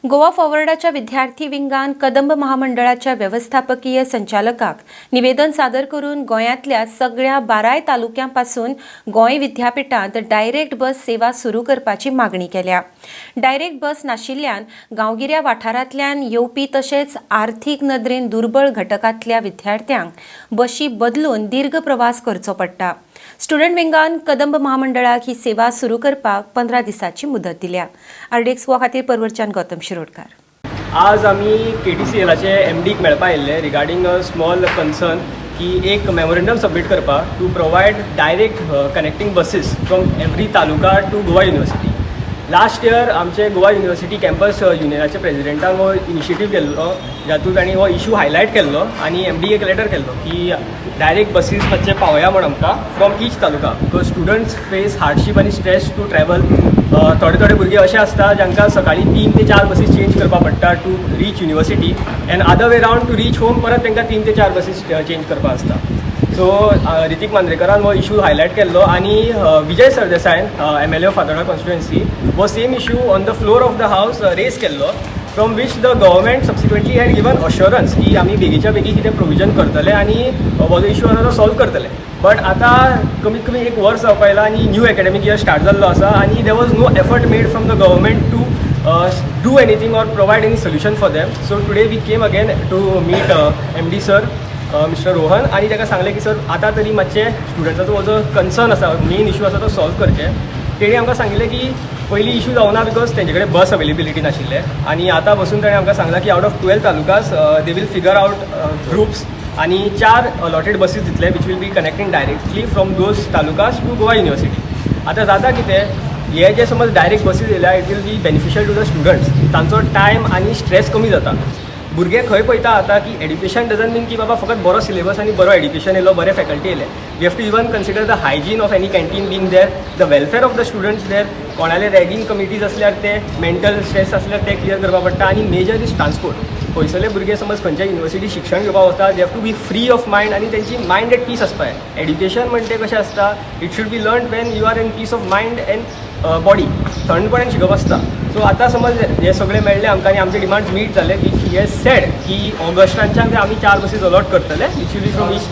गोवा फॉरवर्डाच्या विद्यार्थी विंगान कदंब महामंडळाच्या वेवस्थापकीय संचालकाक निवेदन सादर करून गोंयांतल्या सगळ्या 12 तालुक्यां पासून गोंय विद्यापिठांत डायरेक्ट बस सेवा सुरू करपाची मागणी केल्या. डायरेक्ट बस नाशिल्ल्यान गांवगिऱ्या वाठारांतल्यान येवपी तशेंच आर्थीक नदरेन दुर्बळ घटकांतल्या विद्यार्थ्यांक बशी बदलून दीर्घ प्रवास करचो पडटा. स्टुडंट विंगान कदंब महामंडळाक ही सेवा सुरू करपाक 15 दिसांची मुदत दिल्या. आरडीएक्स गोवा खातीर परवरच्यान गौतम शिरोडकार. आज आमी केटीसीएलाचे एमडीक मेळपा आयिल्ले रिगार्डींग अ स्मॉल कन्सर्न की एक मेमोरेंडम सबमीट करपाक to provide direct connecting buses from every taluka to Goa University. Last year आमचे गोवा युनिवर्सिटी कॅम्पस युनियनाचे प्रेजिडेंटान हो इनिशिएटीव केल्लो, जातूंत तांणी हो इशू हायलायट केल्लो आनी एमडी एक लेटर केल्लो की डायरेक्ट बसीस मातशे पावया म्हण आमकां from each taluka, because students face hardship आनी स्ट्रेस टू ट्रॅवल. थोडे थोडे भुरगे अशे आसता जांकां सकाळी 3 ते 4 बसीस चेंज करपाक पडटा to reach university, and other way round, to reach home परत तांकां 3 ते 4 बसीस चेंज करपाक आसता. सो रितीक मांद्रेकरान हो इशू हायलायट केल्लो आनी Vijay सरदेसायन, MLA of Fatorda constituency, हो same issue on the floor of the house raise केल्लो, from which the government subsequently had given assurance की आमी बेगीच्या बेगीन कितें प्रोविजन करतले आनी हो जो इशू आसा तो सॉल्व करतले. बट आतां कमीत कमी एक वर्स जावपा आयलां आनी न्यू एकॅडमीक इयर स्टार्ट जाल्लो आसा आनी there was no effort made from the government to do anything or provide any solution for them. So today we came again to meet MD sir, Mister Rohan, आनी ताका सांगलें की sir, आतां तरी मातशें स्टुडंट्साचो हो जो कन्सर्न आसा, मेन इशू आसा, तो सॉल्व करचें. तेणी आमकां सांगिल्लें की पयलीं इशू जावना because तेंचे कडेन बस अवेलेबिलिटी नाशिल्लें आनी आतां बसून ताणें आमकां सांगलां की out of 12 talukas they will figure out groups आनी चार अलॉटेड बसीस दितले which will be connecting directly from those talukas to Goa University. आतां जाता कितें, हे जे समज डायरेक्ट बसीस येयल्या, it will be beneficial to the students. तांचो टायम आनी स्ट्रेस कमी जाता. भुरगे खंय पळयता आतां की एड्युकेशन डजन मीन की बाबा फकत बरो सिलेबस आनी बरो एड्युकेशन येयलो, बरे फॅकल्टी येयले. We have to even consider the hygiene of any canteen being there, the welfare of the students there. कोणाले रॅगिंग कमिटीज आसल्यार ते मेंटल स्ट्रेस आसल्यार ते क्लियर करपाक पडटा आनी मेजर is transport. पयसुल्ले भुरगे समज खंयच्या युनिवर्सिटी शिक्षण घेवपाक वता, they have to be free of mind आनी तेंची मायंड एट पीस आसपा जाय. एड्युकेशन म्हणटे कशें आसता, it should be learn when you are in peace of mind and body. थंडपणान शिकप आसता. सो आतां समज हे सगळे मेळ्ळे आमकां आनी आमचे डिमांड्स मीट जाले, which he has said की ऑगस्टांच्यान ते आमी चार बसीस अलॉट करतले, which will be from each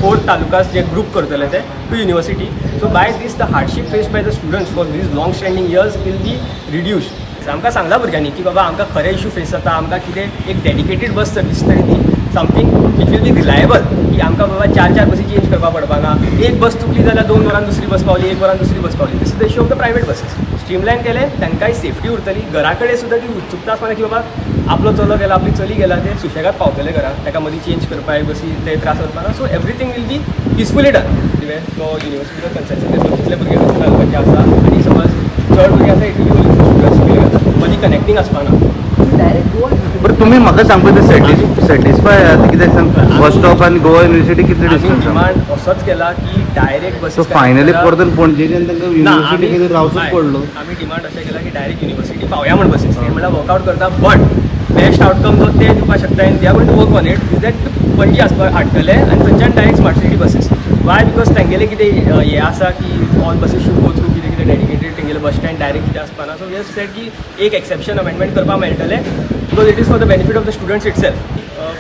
four talukas, J group करतले ते to university. So by this, the hardship faced by the students for these long standing years will be reduced. आमकां सांगलां भुरग्यांनी की बाबा, आमकां खरें इशू फेस जाता, आमकां कितें एक डेडिकेटेड बस सर्वीस तरी दी, something which will be reliable, की आमकां बाबा चार चार बसी चेंज करपाक पडपाना. एक बस चुकली जाल्यार 2 वरान दुसरी बस पावली, एक वरान दुसरी बस पावली. This is the issue of the private buses. Streamline केले, तांकांय सेफ्टी उरतली. घरा कडेन सुद्दां ती उत्सुकता आसपाना की बाबा आपलो चलो गेला, आपली चली गेला, ते सुशेगाद पावतले घरा, ताका मदीं चेंज करपाक बसी ते त्रास जावपाना. So everything will be peacefully done. तो युनिवर्सिटीचो कन्सेशन घेतलो, कितले भुरगे कशे घालपाचे आसा आनी समज चड भुरगे आसा, it will be students मदीं कनेक्टींग आसपाना. डायरेक्ट गोवा बरं, तुम्ही म्हाका सांगपा ते सॅटिस्फाय आहात? कित्याक सांग, बस स्टॉप आनी गोवा युनिवर्सिटी कितले आमी डिस्टन्स आसा? डिमांड असोच केला की डायरेक्ट सो बसीस. फायनली परतून पणजेच्यान तांकां युनिवर्सिटी खातीर रावचोच पडलो. आमी डिमांड अशें केला की डायरेक्ट युनिवर्सिटी पावया म्हण बसीस. ते म्हणल्यार वर्कआउट करता, बट बेस्ट आउटकम जो ते दिवपाक शकता and they are going to work on it is that Panaji आसपाक हाडटले आनी थंयच्यान direct smart city buses. Why? Because तेंगेले कितें हें आसा की all buses should go through कितें कितें डेडिकेटेड तेंगेले बस स्टँड डायरेक्ट कितें आसपाना. सो we said की एक एक्सेप्शन अमेंडमेंट करपाक मेळटलें, because it is for the benefit of the students itself.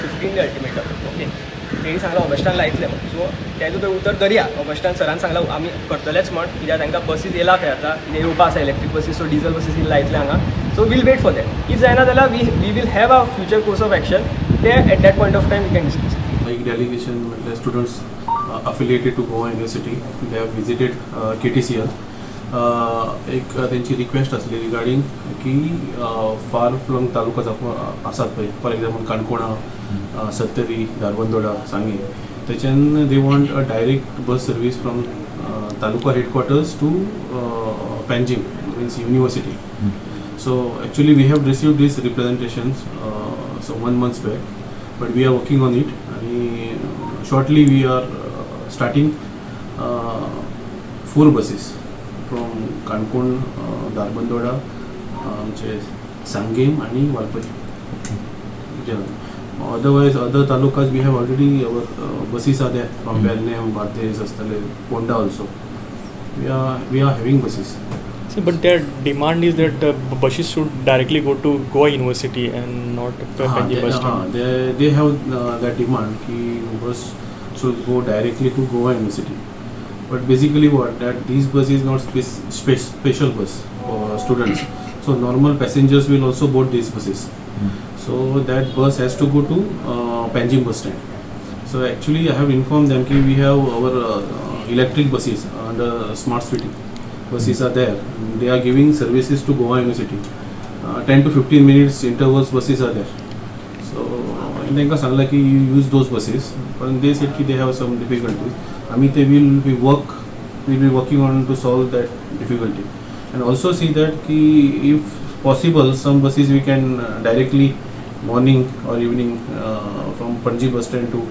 15 day ultimatum, okay. तेणी सांगलां ऑगस्टान लायतले म्हण. सो तेजो तर उतर धरया. ऑगस्टान सरान सांगलां आमी करतलेच म्हण, कित्याक तांकां बसीस येयला खंय आतां कितें येवपा आसा इलेक्ट्रीक बसीस, सो डिजल बसीस लायतले हांगा. So we'll wait for that. If जायना जाल्यार we will have a future course of action. ते at that point of time we can discuss. एक डेलीगेशन म्हटल्यार students affiliated to Goa University, they have visited KTCL. एक तेंची request आसली regarding की फार flung taluka आसात पळय, फॉर एग्जाम्पल काणकोणा, सत्तरी, धारबंदोडा, सांगे, तेच्यान they want a direct bus service from taluka headquarters to Panjim, means university. So actually we have received these representations so one month back, but we are working on it. And shortly we are starting four buses from Canacona, Dharbandora, आमचे सांगेम आणि Valpoi. Otherwise, other talukas we have already, our buses are there from Pernem, Bardez आसतले, Ponda also. We are having buses. See, but their demand is that buses should directly go to Goa University and not Panjim bus stand. They have that demand की bus should go directly to Goa University. But basically what that this bus is not special bus for students. So normal passengers will also board these buses. So that bus has to go to Panjim bus stand. So actually I have informed them ki we have our electric buses under smart city buses are there. They are giving services to Goa University. 10 to 15 minutes intervals buses are there. So तांकां सांगलां की you use those buses, पण they said की they have some difficulties. आमी ते will be working on to solve that difficulty and also see that की if possible some buses we can directly morning or evening from Panaji bus stand to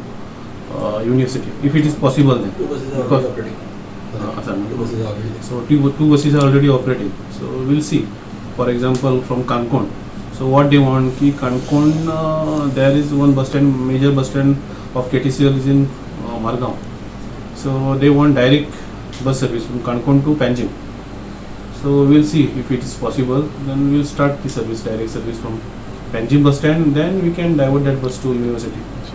university, if it is possible then. Two buses are Because- already operating. आसा न्हू? Two buses are already there. So two buses are already operating. So we'll see. For example, from Cancun. So what they want ki Cancun, there is one bus stand, major bus stand of KTCL is in Margao. So they want direct bus service from Cancun to Panjim. So we'll see if it is possible. Then we'll start the service, direct service from Panjim bus stand. Then we can divert that bus to university.